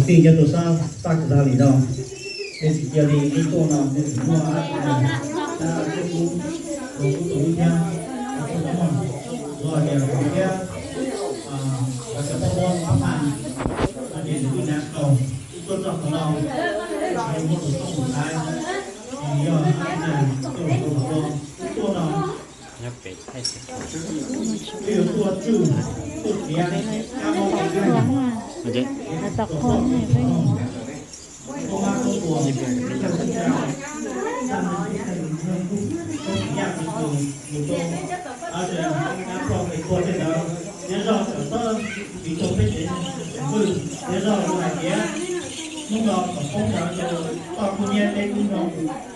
Tij nyob rau sab tag kis tag li no, nej tsis cia li nej tuaj no nej tsis muaj dab tsi, nej kuj los kuj tau ib thiab, kuj tau muaj, los tias kom thiab, los cov phob phob pab pab, no ces nws kuj nyav tau, kuj tuaj txog qhov no, kuj tsis muaj tus txooj tus ntaiv, yog nej tuaj los tuaj los tuaj, kuj tuaj no. Nyob pem thaij xwb. Twb yuav tuaj tsuj, tuaj tiav, kab mob, nyob zog kom txhob tsis tau peb tsev, peb tsev hwj, nyob zog zoo hais tias hnub no kom poob ntawd rau toj kub hnyiab teb kub ntoo,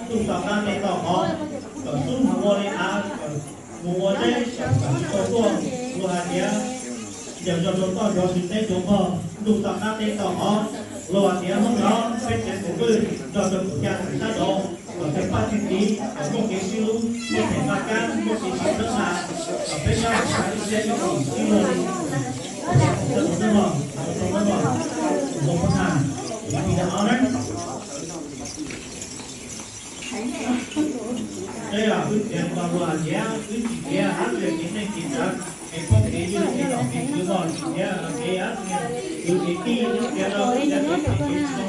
ntuj to qab teb to qhov, kom xub mus ua li av, kom mus ua zeb, kom tsis tau tuaj, luag hais tias ncaws zog rau toj nrov rau teb rau pog, ntuj to qab teb to qhov, luag hais tias hnub no peb tsev peb hwj nrog rau kuv ca xeem sab nraud, kom txawj paj txawj tiv, kom muaj kev sib hlub, muaj phem nqa kab, muaj kev sib txhawb nqa, kom peb nyob sab ib siab ib koom sib luag li. Tau mog, tau mog, tau mog, tau mog. Peb los wb tiav nto luag tiav, wb tsis tiav dab tsi kev neej kev tsav, kev phob kev ywg, kev nom kev tswv los tsis tiav, kev dab tsi, yus kev tij yus tiav rau wb tiav kev phem kev tsav,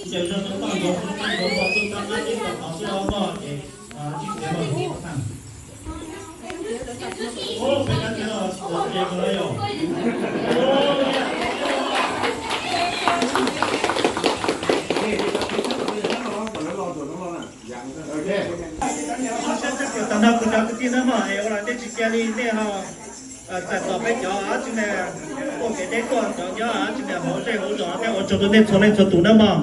ncaws zog rau toj nrov rau teb nrov pog, ntuj to qab teb to qhov xwb los mog ces tsis tiav los. Tag nrho kuv cov kwv tij nawb mog, es ua los tej tsis cia li nej ho txais tos peb cov dab tsi ne, ua kev deb tuaj cov nyob dab tsi ne hauv zej hauv zos, nej ua tsaug rau nej txhua leej txhua tus nawb mog.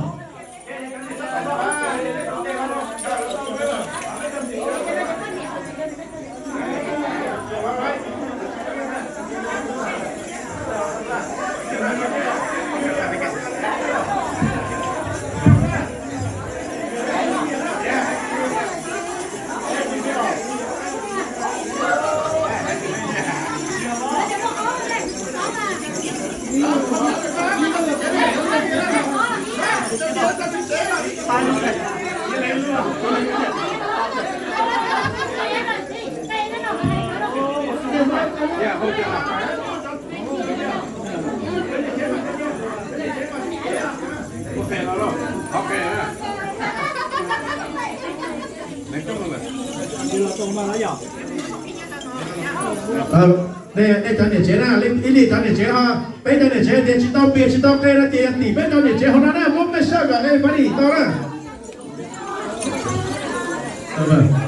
Nej cov niam tsev na, ib leeg cov niam tsev ho, peb cov niam tsev tias tsis tau pias tsis tau qe no ces yog tim peb cov niam tsev hauv no na, muab peb sab kom peb li tau na.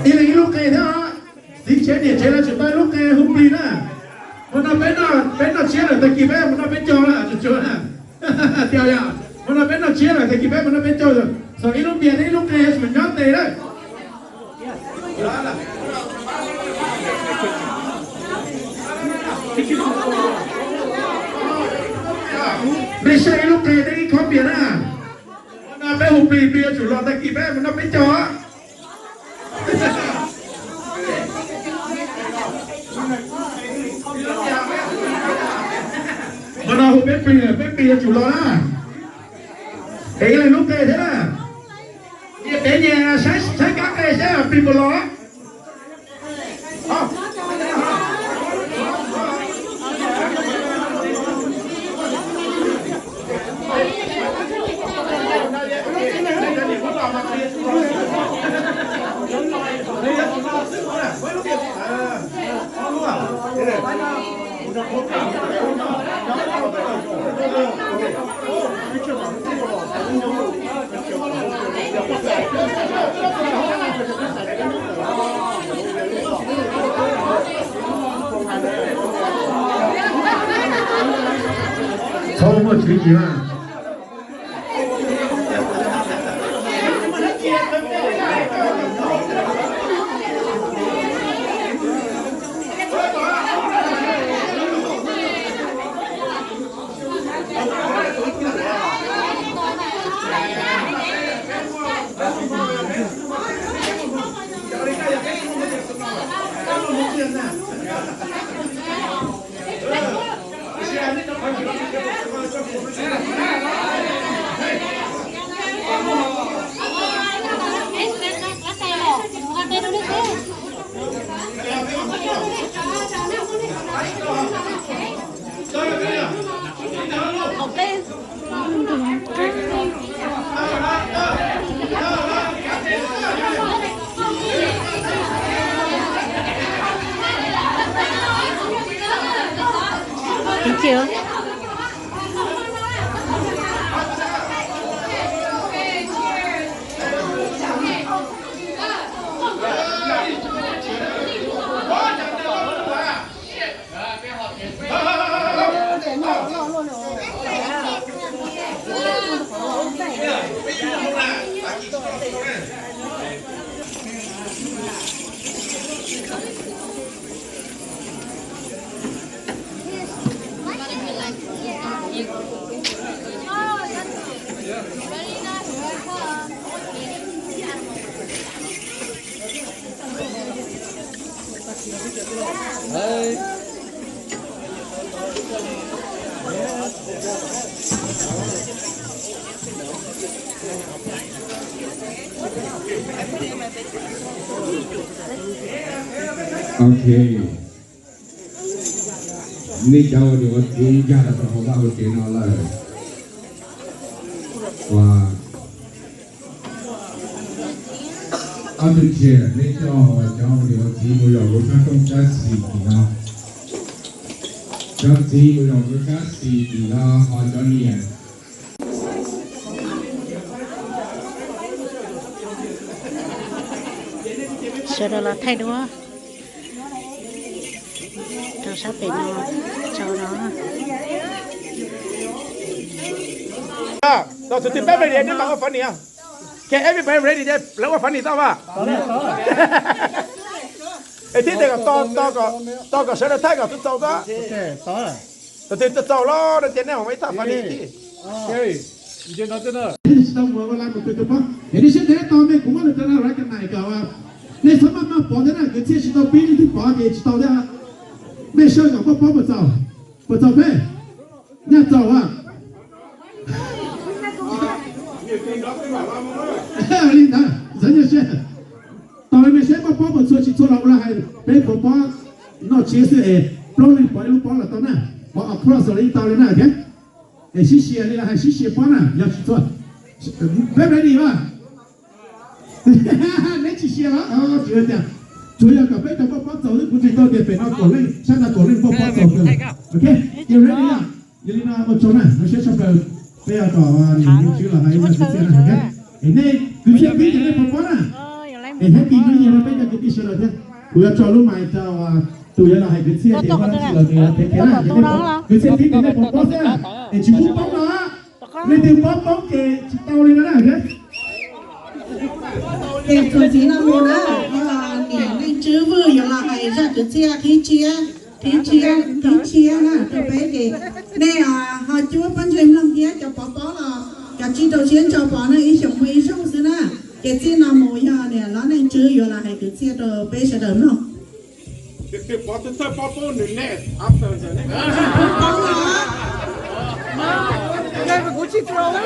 Ib leeg ib lub qe thiab, txiv tsev niam tsev lawv tseem tau ib lub qe hu plig na. Mus no peb noj, peb noj tshiab lawm tag kis peb mus noj peb caug na, tsuas tsuas na. Tias yog mus no peb noj tshiab lawm tag kis peb mus noj peb caug, txog ib lub npias thiab ib lub qe tseem nyob tes lawm. Peb saib ib lub qe thiab ib khob npias na. Mus no peb hu plig, plig yuav tsum los tag kis peb mus noj peb caug. Mus no hu peb plig, peb plig yuav tsum los na. Es ib leeg lub qe thiab na. Nyias pem nyias saib, saib kab qe saib plig puas los. Txhob muaj tswv yim mas. Ok. Nej cov uas niam ua txiv nkag los rau hauv vaj hauv tsev no lawm. Ua, ob tug tshiab, nej coj cov uas niam ua txiv mus zaum lub sab rooj sab xis tim no. Cov txiv mus zaum lub sab xis tim no, ho cov niam Sawv daws los thaij duab rau sab pem no, rau no. Tus twg peb ready, nej mam ua funny. Ok, everybody ready, lawv ua funny tau mas. Es thiab tias kom tos, tos kom sawv daws thaij kom txaus txaus xwb. Tus twg txaus txaus los no ces nej mam ib thaj funny thiab. Tsis tau mus ua laj mus tu tus pob. Es nej siab ntev tos mej, kuv muab lus rau nej recognize kom nej txhob maj maj pov thiab na, kwv txhiaj tsis tau pib nej twb pov ces tsis tau thiab. Mej saib kom pob pob puas txaus, puas txaus peb, nyaj txaus a. Li ntawd ntxeev nyuaj siab. Tos mej saib pob pob puas txhua tsis txhua los ua li hais peb puas pob noj tsiab xwb es plaub leeg pov ib lub pob los tau na, pov across li tau li na, ok. Es sib sia li los hais sib sia pob na yog tsis txhua. Peb ready mas? Neb tsis sia los? Tsis ua cas. Tsuas yog kom peb tau pob pob txaus xwb, kuv tsis tau tias pem no kaum leej, sab no kaum leej pob pob txaus kawg. Ok, ces ready yog? Yog li no ua tsaug na, zoo siab tshaj plaws, peb yuav kom niam Yeej Tswb los hais ib zaj kwv txhiaj na, ok. Es nej kwv txhiaj pib ces nej pob pob na. Es thiab kis nyob nyias rau peb cov kwv tij sawv daws thiab. Kuv yuav tso lub mic rau tus yuav los hais kwv txhiaj ces muaj dab tsi los nws yuav piav kiag na. Kwv txhiaj pib ces nej pob pob xwb, es tsis pub poob no. Leej twg poob poob ces tsis tau li no na. Ces txuas ntxiv no mus na, niam Yeej Tswb Vwj yuav los hais zaj kwv txhiaj qhib tshiab, qhib tshiab, qhib tshiab na rau peb ces nej ho cuab pob ntseg mloog thiab, cov pov pob los cov tsis rau siab ntso pov na, ib xyoos muaj ib zaug xwb na. Ces txij no mus yog niam hlob Yeej Tswb yuav los hais kwv txhiaj rau peb sawv daws mloog. Zoo siab nej tseem tau nej lub sij hawm tuaj nrog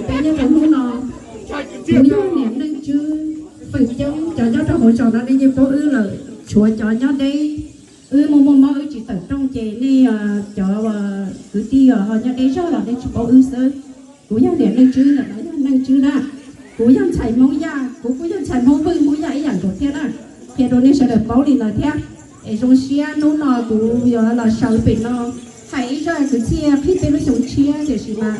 peb nyob rau hnub no. Kuv yog niam Yeej Tswb, feem coob cov nyob rau hauv zos no nej yeej paub wb lawm, tshuav cov nyob deb. Wb muaj muaj mob wb tsis tawm rooj ces nej cov kwv tij ho nyob deb zog los nej tsis paub wb xwb. Kuv yog niam Yeej Tswb, ntawm no yog Yeej Tswb na. Kuv yog ntxhais Hmoob Yaj, kuv kuj yog ntxhais Hmoob Vwj, Hmoob Yaj ib yam nkaus thiab na. Qhia rau nej sawv daws paub li ntawd thiab. Es zoo siab hnub no kuv yuav los sawv pem no hais ib zaj kwv txhiaj qhib peb lub xyoo tshiab, tiam sis mas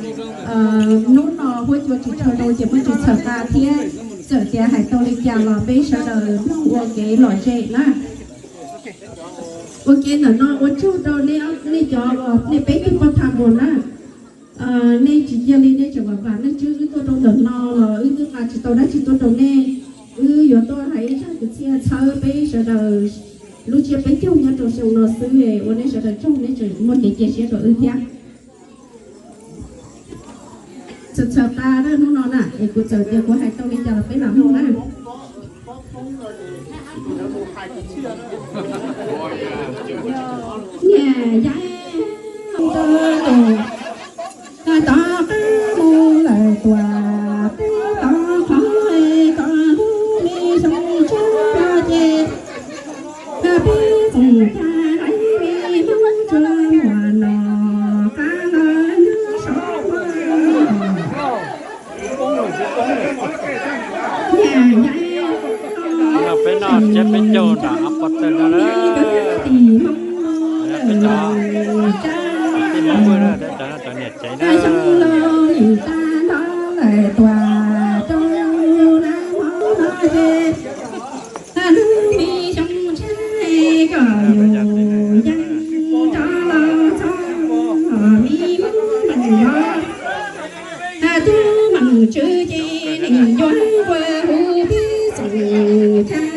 hnub no huab cua tsis tshua zoo ces muaj tsis txhawm qa thiab. Txawm tias hais tau li cas los peb sawv daws mloog ua kev lom zem na. Ua ke ntawm no ua tsaug rau nej cov, nej peb tug poj tham npua na. Nej tsis cia li nej tseem vam vam Yeej Tswb wb tuaj rau ntawm no los wb twb nqa tsis tau dab tsi tuaj rau nej. Wb yuav tuaj hais ib zaj kwv txhiaj txhawb peb sawv daws lub tsiab peb caug nyob rau xyoo no xwb, ua nej sawv daws tsaug nej tseem muaj kev cia siab rau wb thiab. Txawm txhawm qa hnub no na es kuv txawm tias kuv hais tau li cas los peb lam mloog na. Niam Yeej Tswb, tod qab mus lawm tuaj, peb tod qhov koj hlub me xyoo tshiab ces peb txoos cai haiv me Hmoob tsuas muaj no qab los nyob saum. Peb noj tsiab peb caug nram Hmoob Pov Tawg no na. Peb cov kwv tij Hmoob Vwj na, cov niam tsev na. Tub meem tswv ces neeg yuav nqua hu peb txoos cai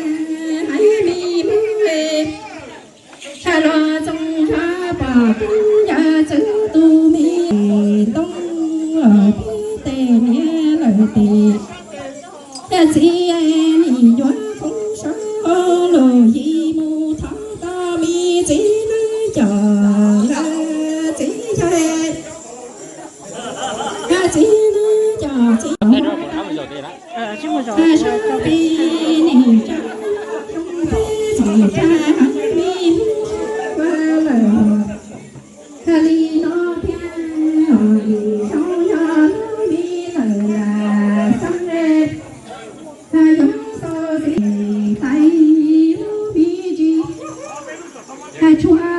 haiv me Hmoob, sawv los txoos zov pom koob yawm txwv tus me ntoo, peb Li no thiab, li zoo yog lub me lawm las xab le, yog xo xi tais lub me tsis, hais tshua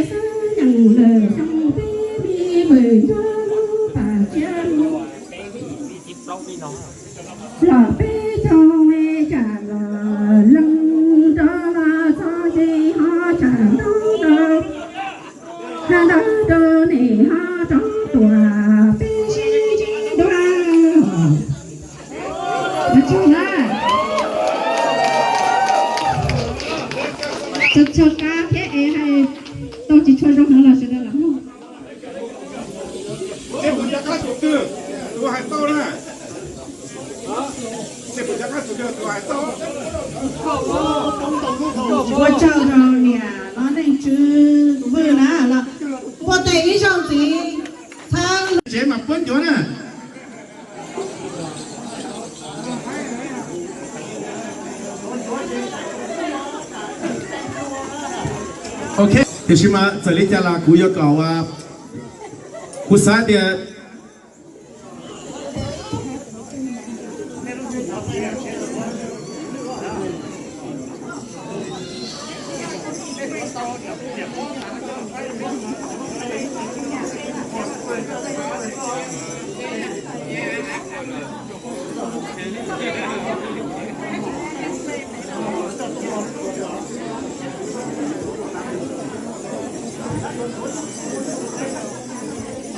xwb nyeem lawm xyoo peb me vwm ncuab lub pas tsiab lug. Los peb caug me cas los leej rov los txog ces ho tsam ntaub rau, ha ntaub rau nim ho rov tuam peb sib ntsib dua. Tsis tshua qab thiab es hais tau tsis tshua zoo heev los sawv daws lam mloog. Tus hais tau na. Tus hais tau. Ua tsaug rau niam loj neej tswv Vwj na los ua tes ib zaug ntxiv txhawb tsev mas puab ncuav na. Ok, tiam sis mas txawm li cas los kuv yuav kom, kuv xav tias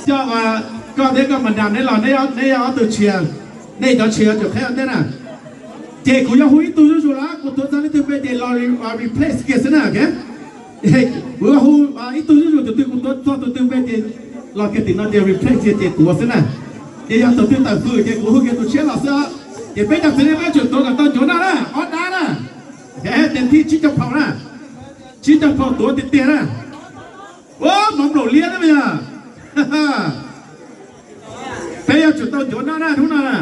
Coj koj thiab koj madam neb los, neb yog ob tug tshiab, nej cov tshiab yuav tsum qheb ua ntej na. Ces kuv yuav hu ib tug zuj zus los kuv tuav txog leej twg npe ces los replace kiag xwb na. Kuv yuav hu ib tug zuj zus, tus twg kuv tuav txog tus twg npe ces los kiag tim no ces replace kiag ces tuav xwb na. Ces yog tus twg tawm fwm ces kuv hu kiag tus tshiab los xwb. Ces peb cov txiv neej peb tsum tuav kom tau ncuav noj na, ob dab na. Tes thib tsib caug phaum na, tsib caug phaum tuav tiag tiag na. Ua mov nplaum liab na yog. Peb yuav tsum tau ncuav noj na hnub no na.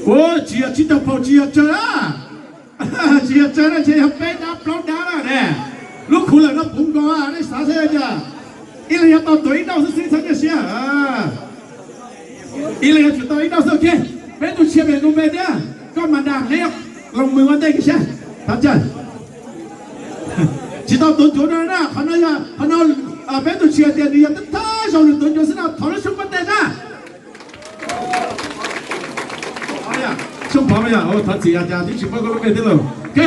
Ua tsis yog tsib caug phaum tsis yog tsawg na, tsis yog tsawg na, ntshe yog peb dab plaub dab na ne. Lub khuv lawm no puv nkaus, nej xav saib cas. Ib leeg yuav tau tuav ib dauj xwb xwb txhob nyuaj siab. Ib leeg yuav tsum tau ib dauj xwb. Ok, peb tug tshiab pem ntu npe thiab koj madam neb los mus ua ntej kiag saib. Thov caw. Tsis tau tuav ncuav no na, qhov no yog qhov no, peb tug tshiab tias nws yog thawj zaug nws tuav ncuav xwb no, thov lub suab npuab tes na. Xyooj Phov, thov txim yog cas twb tsis paub koj lub npe thiab lauj. Ok.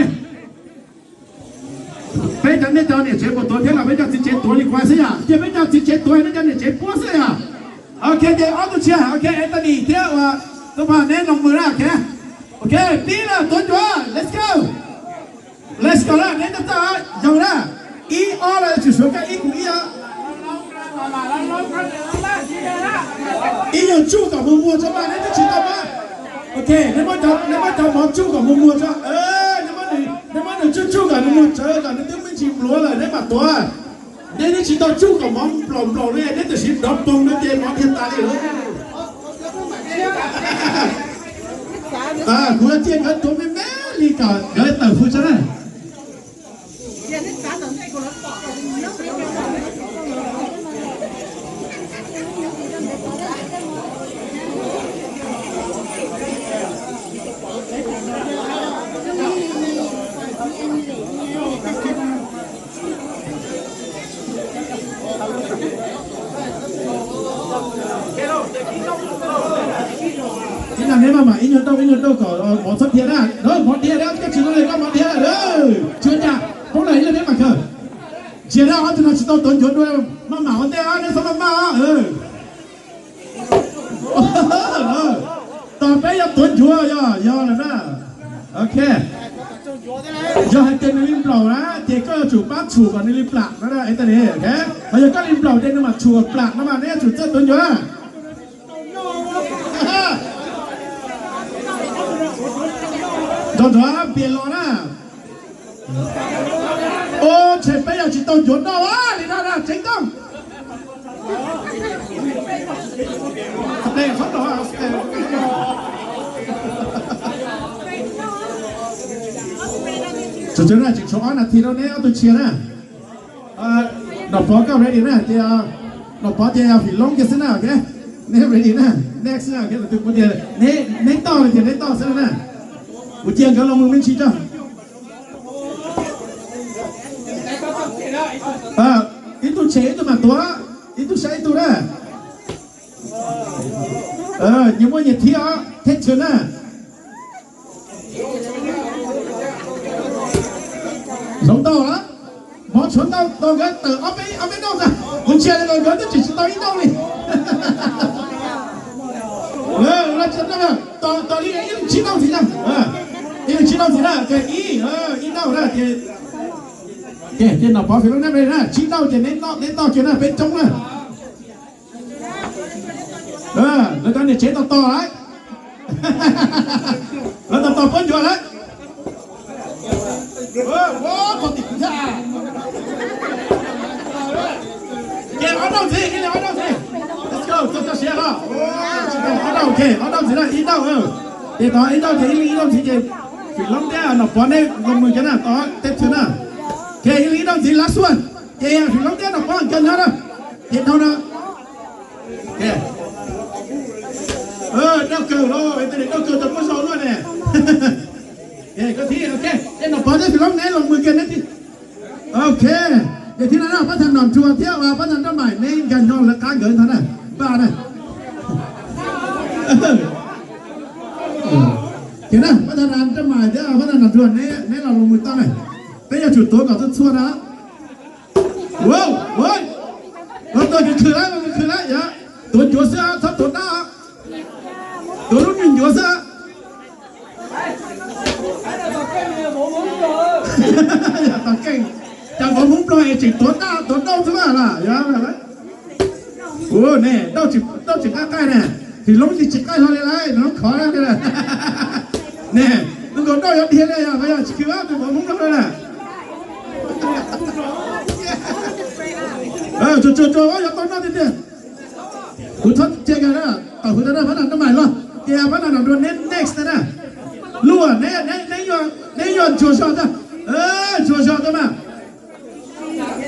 Peb cov, nej cov niam tsev puas tuav thiab los peb cov txiv tsev tuav li kuv xwb yom? Cia peb cov txiv tsev tuav, nej cov niam tsev puab xwb yom? Ok, ces ob tug tshiab, ok, Anthony thiab ua, tus pog neb los mus na, ok. Ok, pib lawm, tuav ncuav, let's go. Let's go na, neb tab tom zoo na. Ib ob los tsum suav koj ib kuv ib os. Ib nyuag tsuj kom muag muag tso mas, neb twb tsis tau mas. Ok, neb muab cov mov tsuj kom muag muag tso. Neb muab nws tsuj tsuj kom nws muag tsawv kom nws twb me ntsis npluav lawm neb mam tuav. Neb twb tsis tau tsuj kom mov nplaum nplaum li, neb tam sim dov poog no ces mov dhia tas li lawm. Kuv cia nkawd tuav me me li kom nkawd tawm hws tso na. Ib leeg neb maj mam ib nyuag dauj ib nyuag dauj kom mov txhob dhia na. Mov dhia na, koj tsis tau li koj mov dhia na. Tsis ua cas, poob lawm ib leeg neb mam khaws. Ntsia na, ob tug no tsis tau tuav ncuav dua, maj mam ua ntej, neb txhob maj maj. Tos peb yuav tuav ncuav, yog, yog lawm na. Ok. Yog hais tias nws li nplaum na ces koj yuav tsum pab tshum kom nws li plam no na, es tas li, ok. Hos yog koj li nplaum ces nws mam tshum kom plam no mas neb yuav tsum txawj tuav ncuav na. Nrov nrov pias los na. Ua, ntshe peb yuav tsis tau ncuav noj li no na tsev tooj. Tseem tshuav ob nas this rau neb ob tug tshiab na. Nom Pov koj ready na, ces Nom Pov ces Fim Loob kiag xwb na, ok. Neb ready na, next na, ok, tus kuv tias neb toj li ces neb toj xwb na. Kuv cia nkawd los mus me ntsis tso. Ib tug tshem ib tug mam tuav, ib tug saib ib tug na. Nyias muaj nyias thib os, thib tswv na. Hloov tau lawm, hmov tshuav ntau tos nkawd tawm ob peb, ob peb dauj ntag. Kuv ntsia li nkawd twb tseem tsis tau ib dauj li. Tos li ib leeg tsib dauj ntxiv na, ib leeg tsib dauj ntxiv na, ces ib, ib dauj na ces, ces Nom Pov Fim Loob neb na, tsib dauj ces neb toj kiag na, peb roob na. Lawv cov niam tsev tos tos lawm, lawv tos tos puab ncuav lawm. Ces ob dauj ntxiv, ib leeg ob dauj ntxiv. Let's go, txog txoj sia los. Ob dauj, ok, ob dauj ntxiv na, ib dauj. Ces tod ib dauj ces ib leeg ib dauj ntxiv ces Fim Loob thiab Nom Pov neb los mus kiag na, tod tej thwv na. Ok, ib leeg ib dauj ntxiv, last one. Ces Fim Loob thiab Nom Pov nkag nyob na. Ces dhau no. Dauj kawg los, tej niam dauj kawg tau muaj zog luaj ne. Koj thib, ok, ces Nom Pov thiab Fim Loob neb los mus kiag neb thib. Ok, ces thib no na, pab thas Nom Ntsuag thiab pab thas Nroj Maim neb nkag nyob lawv qab nkawd ntag na, npaj na. Ces na, pab thas Nroj Maim thiab pab thas Nom Ntsuag neb los mus toj na. Peb yuav tsum tuav kom txhua txhua na. Los tuav khwv khwv lawm, khwv khwv lawm yom. Tuav ncuav xwb, txhob tuav dab. Tuav lub nyuag ncuav xwb. Yog tau keej, cas vauv Hmoob Nplog es tseem tuav dab tuav dauj xwb mas los yog. Ua ne, dauj tsis qaij qaij ne, Fim Loob tsis qaij hlo li lawm, Fim Loob khov li. Ne, tus nkaus dauj yuav dhia li yog, yog tsis khwv tus vauv Hmoob Nplog na. Tsuag tsuag tsuag, yuav tau noj tiag tiag. Kuv txhob cia kag na, tom hwv tau na, pab thas Nroj Maim los, ces pab thas Nom Ntsuag neb next na. Luaj, neb yuav ntsuag zog tag, ntsuag zog tag mas.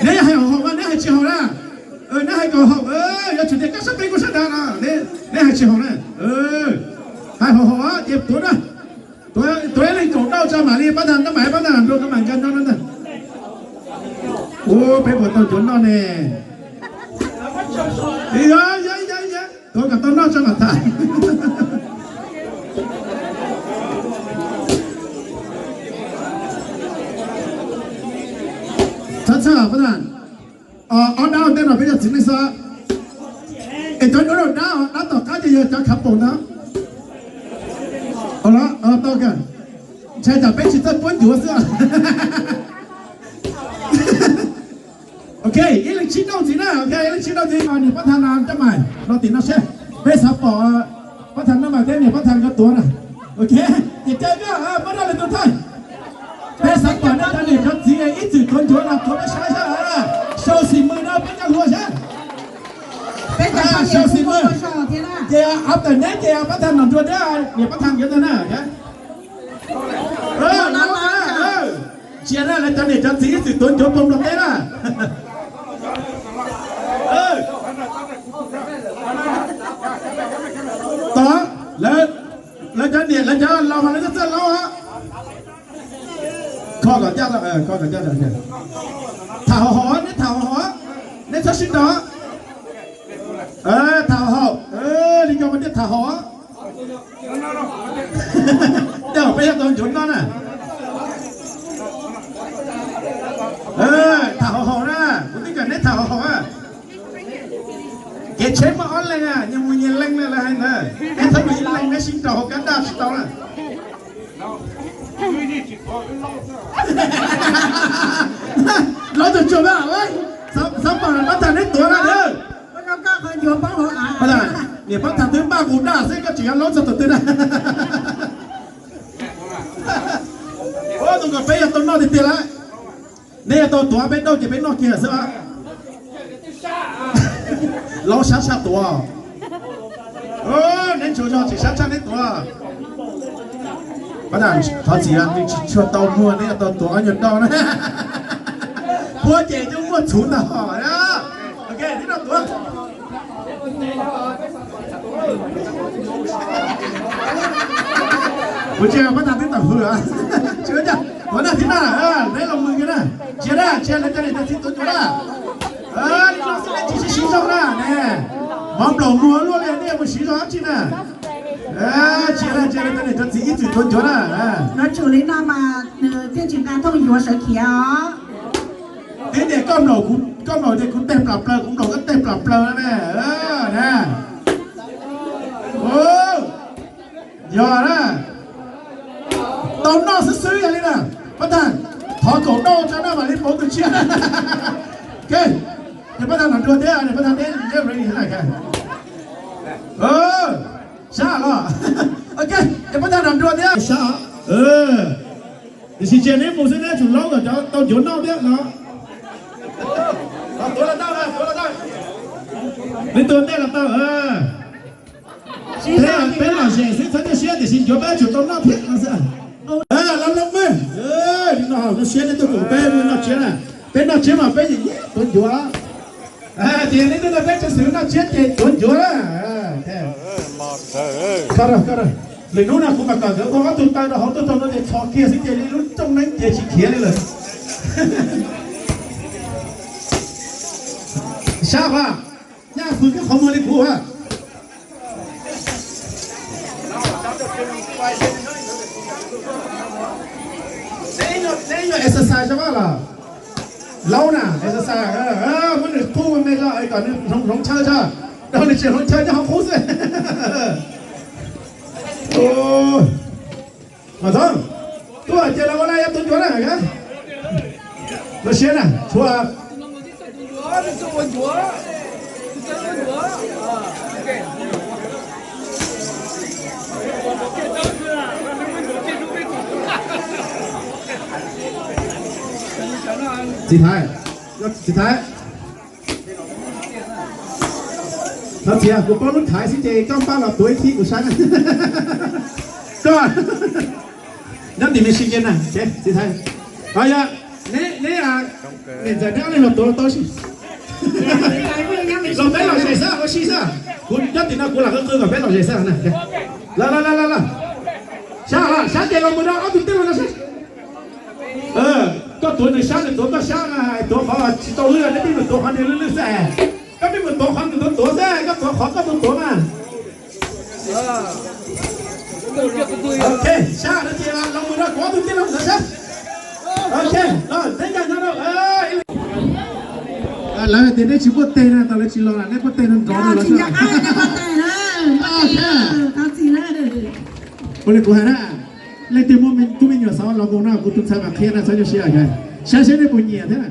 Neb hais haum mas, neb hais tsis haum na. Neb hais kom haum, yuav tsum tias koj sab peb kuv sab dav no, neb hais tsis haum na. Hais haum haum ces tuav na. Tuav ib leeg kaum dauj tso mam li, pab thas Nroj Maim, pab thas Nom Ntsuag nkag nyob no ntag. Ua peb puas tau ncuav noj ne? Yog, yog, yog, tuav kom tau noj tso mam tham. Txhob txhawj pab thas. Ob dab tej no peb yog txiv neej xwb. Es cov duab rau dab, dab tom qab ces yog cov khav poom ntag. Tau kawg, ntshai tsam peb tsis txawj puab ncuav xwb. Ok, ib leeg tsib dauj ntxiv na, ok, ib leeg tsib dauj ntxiv, niam pab thas Nroj Maim los tim no seb, peb xav pom pab thas Nroj Maim thiab niam pab thas nkawd tuav na. Ok, ces caw koj muab rau lwm tus thaij. Peb xav pom nej cov niam cov txiv ib txwm tuav ncuav los tuav peb saib saib. Show xim mws no peb cov hluas saib. Peb cov show xim mws. Ces after neb ces pab thas Nom Ntsuag thiab niam pab thas nkawd ntag na. Ntsia na, lawv cov niam cov txiv ib txwm tuav ncuav poob nplog teb na. Tod, lawv cov niam lawv cov laus mas lawv txawj laus. Kho kom ncaj, kho kom ncaj. Tham haum haum, neb tham haum haum, neb txhob sib nrog. Tham haum haum, li ko mas thiaj tham haum. Tej zaum peb yuav tau ncuav noj na. Tham haum haum na, kuv twb kom neb tham haum haum na. Kev tsheb muaj ob leeg, nyias mus nyias leej na lawv hais ntawd. Neb txhob mus ib leeg neb sib nrog hauv kab daj tsis tau na. Laub tsuag tsuag mas, xav pom pab thas neb tuav na. Niam pab thas twb npaj kuv daj xwb koj tseem yuav laub txog tus twg na. Ua tus kom peb yuav tau noj tiag tiag lawm. Neb yuav tau tuav peb dauj ces peb noj kiag xwb. Laub sab tshaj tuav. Neb ntsuas zog tseem sab tshaj neb tuav. Thov txim, nws tsis tshua tau muag, neb yuav tau tuav ob nyuag roj na. Puab ces yeej muaj txhuv ntag hos na. Ok, neb no tuav. Kuv tsis, pab tag twb tawm hws. Tsis ua cas, tuav na thib na, neb los mus kiag na. Ntsia na, ntsia lawv cov niam cov txiv tuav ncuav na. Li no xwb nej tsis siv zog na ne. Mov nplaum muag luaj li nej mus siv zog dab tsi na. Ntsia na, ntsia lawv cov niam cov txiv ib txwm tuav ncuav na. Nov tsum li no mas nws thiaj tsis nqa thooj ncuav sawv khiav os. Tib tias koj nplaum, koj nplaum ces kuv teg plam plaws, kuv nplaum koj teg plam plaws na. Yog na. Tau noj xwb xwb yog li na. Pab tag, thov kaum rau tso na mam li pauv tus tshiab. Ok, ces pab tag nrog nrua thiab, pab tag neb, neb ready na. Sab los. Ok, ces pab tag nrog nrua thiab. Sab. Tiam sis cia neb mus xwb neb tsum laub kom cov tau ncuav noj thiab no. Tuav los tau, tuav los tau. Neb tuav ntej los tau. Peb, peb lom zem xwb txhob nyuaj siab tiam sis ncuav peb tsum tau noj thiab no xwb. Los loo mej. Li no zoo siab neb tuaj koom peb mus noj tsiab na. Peb noj tsiab mas peb yeej tuav ncuav. Ces neb tuaj nrog peb tso xwm noj tsiab ces tuav ncuav na. Lwm hnub no kuv mam kom nkawd ua ob tug taw rau hauv tuaj rau no ces txhos kiag xwb ces li lub rooj neeb ces tsis khiav li lawm. Sab a, nyaj hws kib qhov muag li kuv a. Neb yuav exercise tso mas los. Laub na, exercise, muab nws qub me tso kom nws hloov chaw tso. Rau nws tsis hloov chaw nyob hauv qub xwb. Mas txhob tuaj ces los ua na, yuav tuav ncuav na. Los siab na, tshuav. Txiv Thaiv, txiv Thaiv. Thov txim, kuv paub lub thaiv xwb ces koj npaj los tuav ib thib kuv saib. Koj, nyob tim Michigan na, txiv Thaiv. Yog, neb, neb, niam ntxawm neb ob leeg los tuav los tau si. Los peb lom zem xwb ua si xwb. Kuv nyob tim no kuv lam qw qw kom peb lom zem xwb na. Los, los, los, los. Sab, sab ces los mus rau ob tug tij laug no sab. Koj tuav nws sab nws tuav koj sab, tuav qhov tsis tau lwj, neb peb mus tuav qhov nws lwj lwj xwb. Koj peb mus tuav qhov nws tuav tuav xwb, koj tuav qhov koj tuav tuav na. Ok, sab no ces los mus rau kuv ob tug tij laug ntawd sab. Ok, los neb nyob no. Lawv hais tias neb tsis npuaj teg na, tas lawv tsis los lawm, neb npuaj teg no nrov rau lawv xwb. Ua li kuv hais na, leej twg muaj tub me nyuam xav los mus no kuv tus ntxhais mam qhia na, txhob nyuaj siab. Saib seb nej puas nyiam thiab na.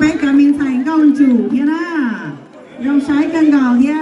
Peb cov me ntxhais nkauj ntsum thiab na, zoo saib kawg nkaus thiab.